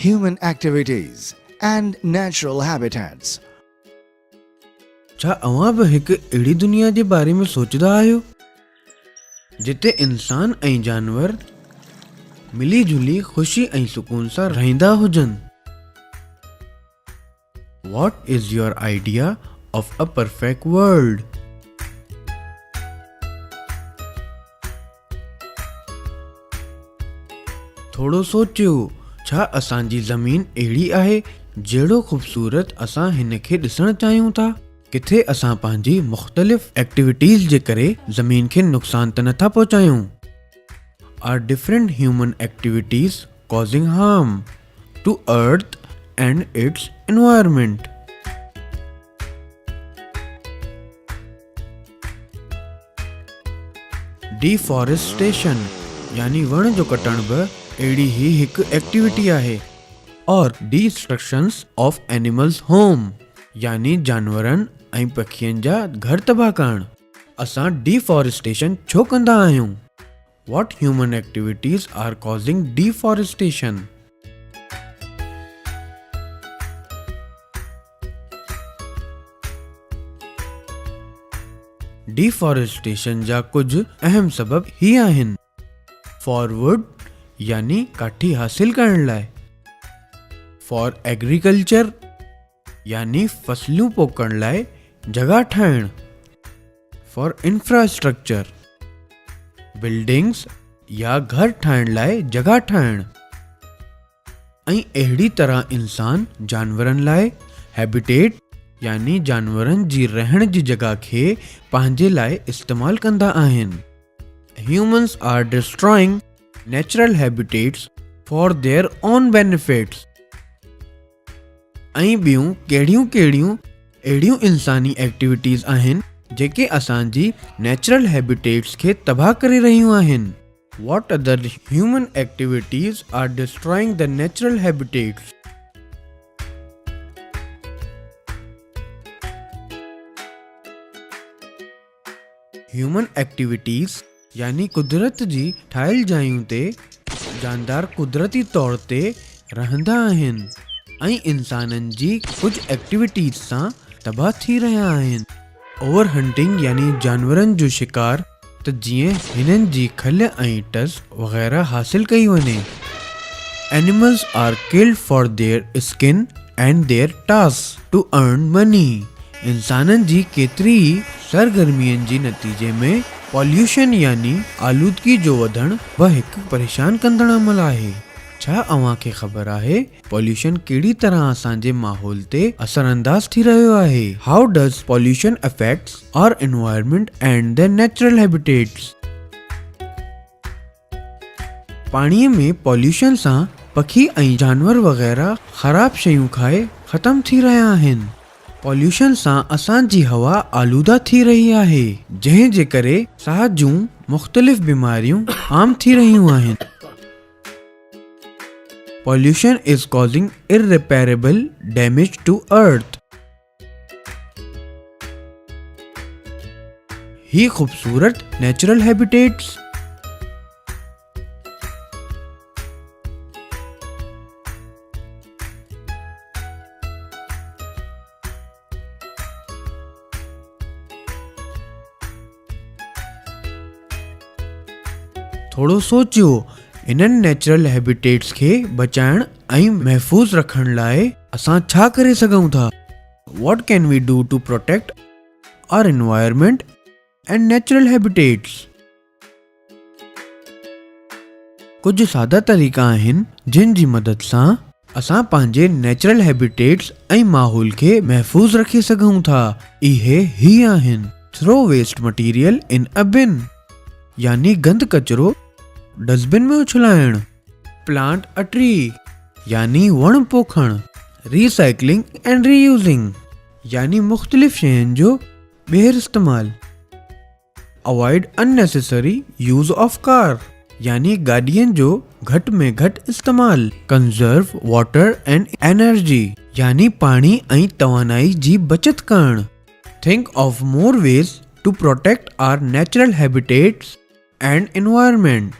Human activities and natural habitats. ڇا اوهان به هڪ اهڙي دنيا جي باري ۾ سوچدا آهيو جتي انسان ۽ جانور ملي جلي خوشي ۽ سڪون سان رهندا هجن؟ What is your idea of a perfect world? ٿورو سوچيو، ڇا اسان جي زمين اهڙي آهي جهڙو خوبصورت اسان هن کي ڏسڻ چاهيون ٿا؟ ڪٿي اسان پنهنجي مختلف ايڪٽيوٽيز جي ڪري زمين کي نقصان ته نٿا پهچايون؟ Are different human activities causing harm to earth and its environment? Deforestation يعني وڻ جو ڪٽڻ به اهڙي ئي هڪ ايڪٽيوٽي آهي. اور ڊيسٽرڪشنس آف اينيملز هوم يعني جانورن ۽ پکين جا گهر تباهه ڪرڻ. اسان ڊيفاريسٽيشن ڇو ڪندا آهيون؟ What human activities are causing deforestation? Deforestation جا ڪجهه اهم سبب هي آهن. فار ووڊ يعني ڪاٺي حاصل ڪرڻ لاء. فار ايگريڪلچر يعني فصلون پوکڻ لاء جڳهه ٺاهڻ. فار انفراسٽرڪچر بلڊنگس يا گهر ٺاهڻ لاء جڳهه ٺاهڻ. ۽ اهڙي طرح انسان جانورن لاء هيبيٽيٽ يعني جانورن جي رهڻ جي جڳهه کي پنهنجي لاء استعمال ڪندا آهن. Humans are destroying natural habitats for their own benefits. ۽ ٻيون ڪهڙيون ڪهڙيون اهڙيون انساني ايڪٽيوٽيز آهن جيڪي اسان جي نيچرل هيبيٽيٽس کي تباهه ڪري رهيون آهن. What other human activities are destroying the natural habitats? Human activities يعني قدرت جي ٺاهيل جاين تي جاندار قدرتي طور تي رهندا آهن ۽ انسانن جي ڪجهه ايڪٽيوٽيز سان تباهه ٿي رهيا آهن. اوور هنٽنگ يعني جانورن جو شڪار ته جيئن هنن جي کل ۽ ٽس وغيره حاصل ڪئي وڃي. Animals are killed for their skin and their tusks to earn money. انسانن جي ڪيتري ئي سرگرمين جي نتيجي ۾ پوليوشن يعني آلودگي جو وڌڻ به هڪ پريشان ڪندڙ عمل آهي. ڇا اوهان کي خبر آهي پوليوشن ڪهڙي طرح اسان جي ماحول تي اثرانداز ٿي رهيو آهي؟ How does pollution affects our environment and the natural habitats? پاڻيء ۾ پوليوشن سان پکي ۽ جانور وغيره خراب شيون کائي ختم ٿي رهيا آهن. پوليوشن سان اسان جي هوا آلوده ٿي رهي آهي، جنهن جي ڪري ساهه جون مختلف بيماريون عام ٿي رهيون آهن. Pollution is causing irreparable damage to earth. هي خوبصورت نيچرل هيبيٽيٽس. ٿورو سوچيو، انهن نيچرل هيبيٽيٽس کي بچائڻ ۽ محفوظ رکڻ لاء اسان ڇا ڪري سگهون ٿا؟ What can we do to protect our environment and natural habitats? ڪجهه سادا طريقا آهن جن جي مدد سان اسان پنهنجي نيچرل هيبيٽيٽس ۽ ماحول کي محفوظ رکي سگهون ٿا. اهي هي آهن. Throw waste material in a bin يعني گند ڪچرو ڊسٽ بن ۾ اڇلائڻ. پلانٽ ا ٽري يعني وڻ پوکڻ. ري سائيڪلنگ اينڊ ري يوزنگ يعني مختلف شين جو ٻيهر استعمال. Avoid unnecessary use of car يعني گاڏين جو گهٽ ۾ گهٽ استعمال. Conserve water and energy يعني پاڻي ۽ توانائي جي بچت ڪرڻ. Think of more ways to protect our natural habitats and environment.